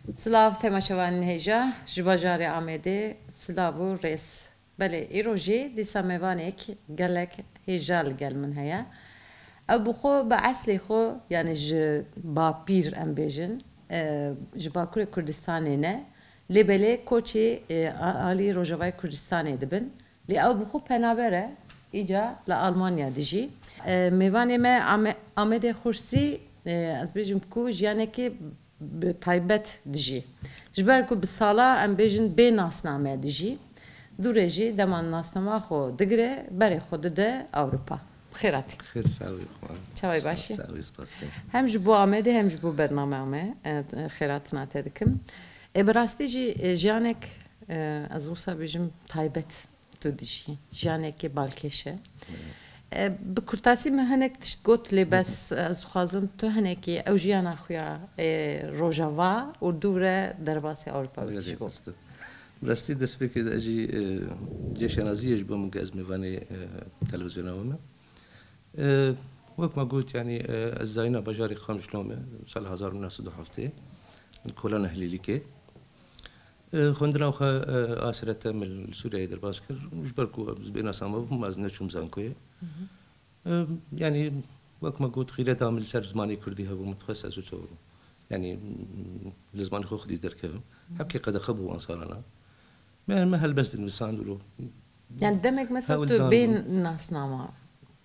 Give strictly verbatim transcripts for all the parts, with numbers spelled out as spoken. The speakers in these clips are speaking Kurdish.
Silav temaşevanên hêja ji bajarê Amedê, silav û rêz. Belê, îro jî dîsa mêvanek gelek hêja li gel min heye. Ew bi xwe, bi eslê xwe, yanî ji bapîr em bêjin, e, ji Bakurê Kurdistanê ne, lê belê koçê, e, a-, alî Rojavayê Kurdistanê dibin. Lê ew bi xwe penaber e, îca li Almanya dijî. E, mêvanê me Ame-, Amedê Xursî, e, ez bêjim ku jiyanekê bi taybet dijî. Ji ber ku bi sala em bêjin bê nasname dijî, dûrê jî dema nasnama xwe digire, berê xwe dide Ewropa. Xêr hatî. Xêr, sağ ol. Çawa yî, baş î? Sağ ol, spas. Hem ji bo Amedê hem ji bo bername me, e, xêr hatina te dikim. E, bi rastî jî, e, jiyanek, e, ez wisa bêjim taybet tu dijî. Jiyanekê balkêş e. E, bi kurtasî min hinek tişt got, lê bes ez dixwazim tu hinekî ew jiyana xwe ya, e, Rojava û dû re derbasî Ewropa bikî ji bo. Bi rastî destpêkê de ez jî, e, cê şanaziyê ji bo min ke ez mêvanê, e, televîzyona we me. E, wek me got, yanî, e, ez zayîna bajarê Qamişlo me, sal hezar û neh sed û heftê, li Kolana Hilêlîkê. E, xwendina xwe, e, asirete min li Sûriyeyê derbas kir. Ji ber ku ez bê nasnama bûm, ez neçûm zankoyê. E, yanî, wek me got, xîreta min li ser zimanê kurdî hebû, min dixwest ez wisa, yanî, li zimanê xwe xwedî derkevim. Hebkê qedexe bû wan salana. Me, me helbest dinivîsand û lo. Yani demek mesela tu bê nasnama.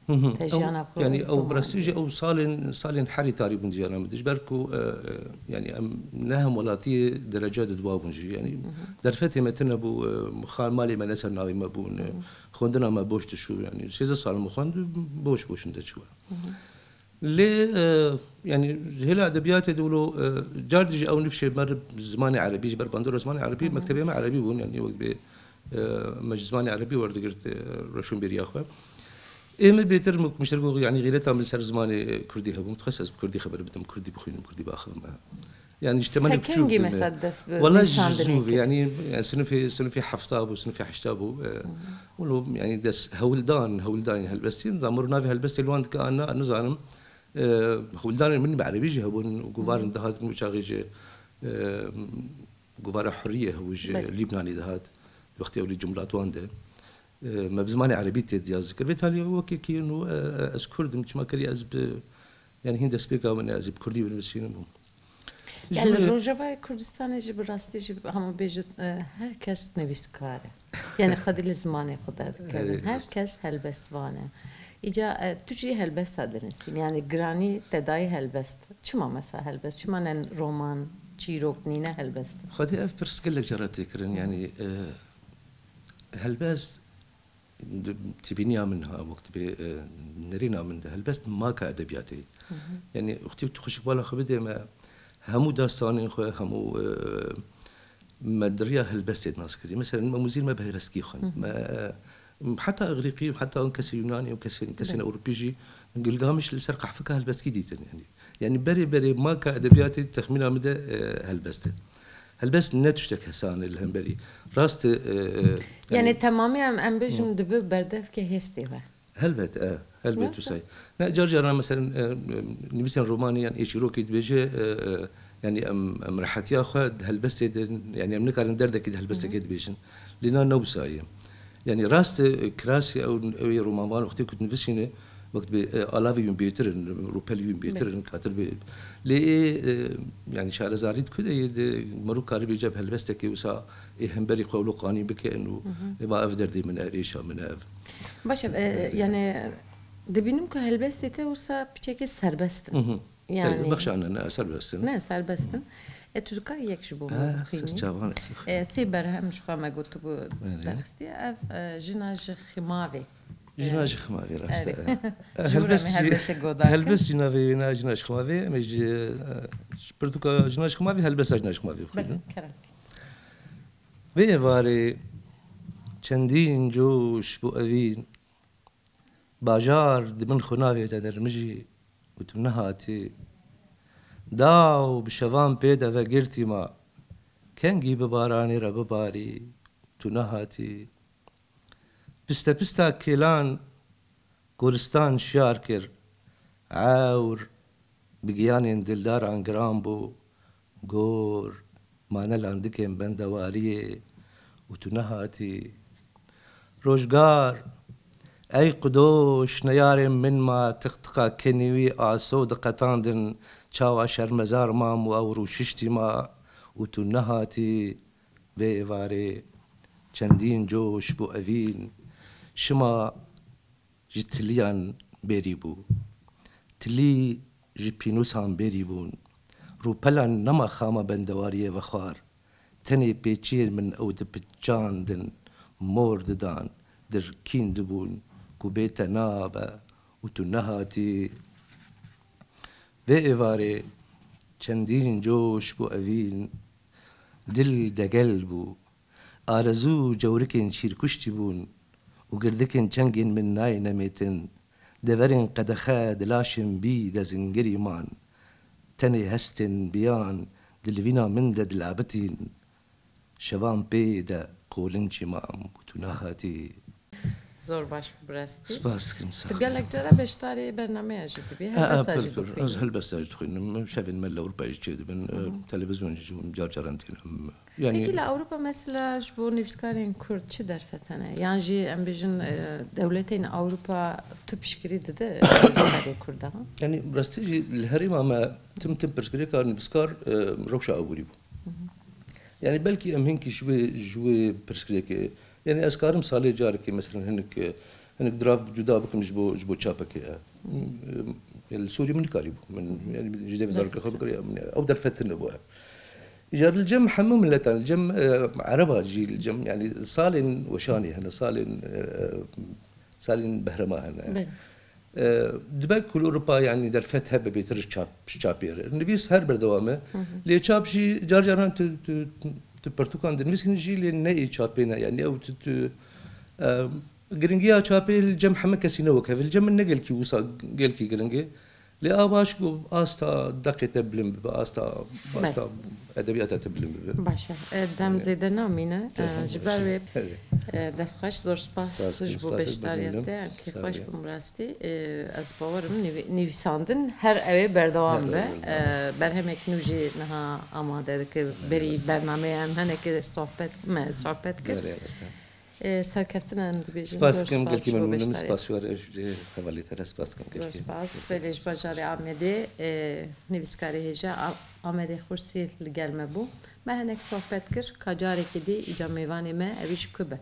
Hı hı. Te jiyana xwe yanî ew bi rastî jî ew salên, salên herî tarî bûn jiyana min de. Ji ber ku, e, e, yanî em ne hemwelatiyê dereca di dua bûn jî. Yanî derfetê me tune bû, e, xal malê me ne ser navê me bûn, e, xwendina me boş dişû. Yanî sêzdeh sal min xwend, boş boş de çû. Lê, e, yanî hêla edebiyatê de wilo, e, car dijî ew nifşê me re zimanê erebî, ji ber bandora zimanê erebî, mektebê me erebî bûn, yanî wek dibê, e, me ji zimanê erebî werdigirt, e, roşnbêriya xwe. Ê min bêtir min, min ji te re got, yanî xîreta min li ser zimanê kurdî hebû, min dixwest ez bi kurdî xeber bidim, kurdî bixwînim, kurdî biaxivim. Yanî ji temenê biçûk bû me. Te kengî mesela dest bi nivîsandinê kir? Wela ji zû ve, yanî, yanî sinifê, sinifê hefta bû, sinifê heşta bû, e, wilo, yanî dest hewldan, hewldan, yanî helbestî, nizam, miro navê helbestê li wan dike an na, nizanim. E, hewldanên min bi erebî jî hebûn, guvarin dihatin û çaxê ji, e, guvara Hurriye hebû ji Lîbnanê dihat. Wextê ew li cumlat wan de. E, me bi zimanê erebî tê diyaz dikir. Vê talî wekî kî nû, e, e, ez kurd im, çima kerî ez bi, yanî hîn destpêka min e, ez ê bi kurdî binivîsînim. Yani li Rojavayê Kurdistanê jî bi rastî jî hema bêjin, e, her kes nivîskar e. Yani xwedî li zimanê xwe derdikevin. Her kes helbestvan e. Îca, e, tu jî helbesta dinivîsînî. Yani giranî te dayî helbest. Çima mesela helbest? Çima ne roman, çîrok, nîne helbest? Xwedî ev pirs gelek cara tê kirin. Yani, e, helbest Di têbîniya min ha, wek dibê, e, nerîna min de helbest maka edebiyatê. Hı hı. Yanî, wextê tu xweşik bala xwe bidê me, hemû dastanên xwe, hemû, e, me di riya helbestê nas kirî. Mesela, me muzîr me bi helbestkî xwend. Hı hı. Me, e, heta Îgrîqî, heta wan kesê Yunanî û kesên, kesên Ewropî jî Gilgamiş li ser qehfika helbestkî dîtin, yanî. Yanî berê berê maka edebiyatê texmîna min de, e, helbest e. Helbest ne tiştek hesan e li hemberî. Rast e, e, e, yanî, yanî temamî em, em bêjin, hı, dibe berdevke hêstê ve. Helbet, e, helbet. Nasıl? Wisa ye. Ne, car caran mesela, e, e, nivîsên romanê yan ê çîrokê dibêje, e, e, yanî em, em rehetiya xwe di helbestê de, yanî em nikarin derdekî di helbestekê, hı hı, dibêjin. Lê na ne wisa ye. Yanî rast e, kirasê ew, ew ê romanvan wextê ku dinivîsîne, wek dibê, e, alavê wîn bêtir in, rûpelê wîn bêtir in, katir bê. Lê ê, e, yanî şarezarî di ku de ye, di mero karibê ca bi helbestekê wisa ê hemberî xwe wilo qanîn bike û, hı hı, ê va ev derdê min e, ev êşa min e, ev. Baş e, e, yanî dibînim ku helbestê te wisa piçekê serbest in. Hı hı. Yani bexşane, ne, serbest in. Ne, serbest in. E, tu dikarî yek ji bo min bixwînî? Ser çavan, ez bixwînim. E, sê berhem ji xwe me gotibû derxistiye. Ev, e, Jina ji Ximavê. Jina ji Ximavê, rast e. Erê. E, ji bo me helbest jî, helbestê goda kir. Helbest jî navê wê ne, Jina ji Ximavê, em ê ji, e, ji pirtûka Jina ji Ximavê, helbesta Jina ji Ximavê bixwînin. Belê, kerem. Vê êvarê çendîn coş bû evîn, bajar di bin xunavê de dermijî û tu nehatî. Daw bi şevan pê de vegirtî ma, kengî bi baranê re bibarî, tu nehatî. Piste pista kêlan goristan şiyar kir, ewr bi giyanên dildaran giran bû, gor Ma ne landikên bendewariyê û tu nehatî. Rojgar, ey qudoş, neyarên min ma tiqtiqa kenî wî aso diqetandin, çawa şermezar mam û ew rûşiştî ma û tu nehatî. Vê êvarê çendîn coş bû evîn, şima ji tiliyan bêrî bû. Tilî ji pînûsan bêrî bûn. Rûpelan nema xama bendewariyê vexwar. Tenê pêçiyên min ew dipiçandin, mor didan, dirkîn dibûn ku bê te nabe û tu nehatî. Vê êvarê çendîn coş bû evîn, dil degel bû. Arezû cewrikên şîrkuştî bûn û girdikên çengên min nayê nemêtin. Deverên qedexe di laşên bî de zingirî man. Tenê hestên biyan di livîna min de dilabitîn. Şevan pê de qolincî mam û tu nehatî. Zor baş bû, bi rastî. Spas dikim, sağ ol. Tu gelek cara beşdarê bernameya jî dibî. Ha, ha, helbesta pir, jî pir. Ez dixwînî. Helbesta jî dixwînim. Şevên me li Ewropayê jî çêdibin. Hı hı. Televîzyon jî ji bo min car caran tênim. Yanî Pekî li Ewropa mesela ji bo nivîskarên Kurd çi derfet hene? Yan jî em bêjin, e, dewletên Ewropa tu piştgirî dide nivîskarê Kurda? Yanî bi rastî jî li herêma me tim tim pirsgirêka nivîskar, e, rewşa aborî bû. Hı hı. Yanî belkî em hinkî ji wê, ji wê pirsgirêkê, yanî ez karim salê carekê mesela hinek, hinek dirav cuda bikim ji bo, ji bo çapekê. E, li Sûriyê min nikarîbû. Min, yanî ji devê zarokê xwe bikiriya, min, ew derfet tune bû. Îcar li cem hemû miletan, li cem, e, Ereba jî, li cem, yanî salên weşanê hene, salên, e, salên behrema hene. Belê. E, dibe ku li Ewropa, yanî derfet hebe bêtir ji çap, ji çapê re. Nivîs her berdewam e. Hı hı. Lê çap jî car caran tu, tu, tu pirtûkan dinivîsîn jî lê ne ê çapê ne. Yanî ew tu, tu, e, giringiya çapê li cem heme kesî ne wek hev. Li cem min ne gelkî wisa gelkî giring e. Lê a baş ku asta deqê te bilind bibe, asta, Belê. asta edebiyata te bilind bibe. Baş e. E, dem Belê. zêde namîne. E, Tamam, ji ber baş e. wê, Belê. e, destxweş, zor spas Spas, ji bo spas, beşdariya memnun. te. Em kêfxweş Sağ ol. bûn rastî. E, ez bawerim nivî-, nivîsandin her ew ê berdewam Her be. ew ê berdewam. E, berhemek nû jî niha amade dike Belê, berî rastî. bernameya em hinekê sohbet, me sohbet kir. Belê, rastî. E, serkeftin em dibêjin. Spas Zor dikim, spas gelkî ji bo memnûn im, beşdarê. spas ji we re, ji hevalê te re spas dikim, Zor gelkî. spas. Belê, ji bajarê Amedê, e, nivîskarê hêja A-, Amedê Xursî li gel me bû. Me hinek sohbet kir, ka carekê dî îca mêvanê me evî ji ku be.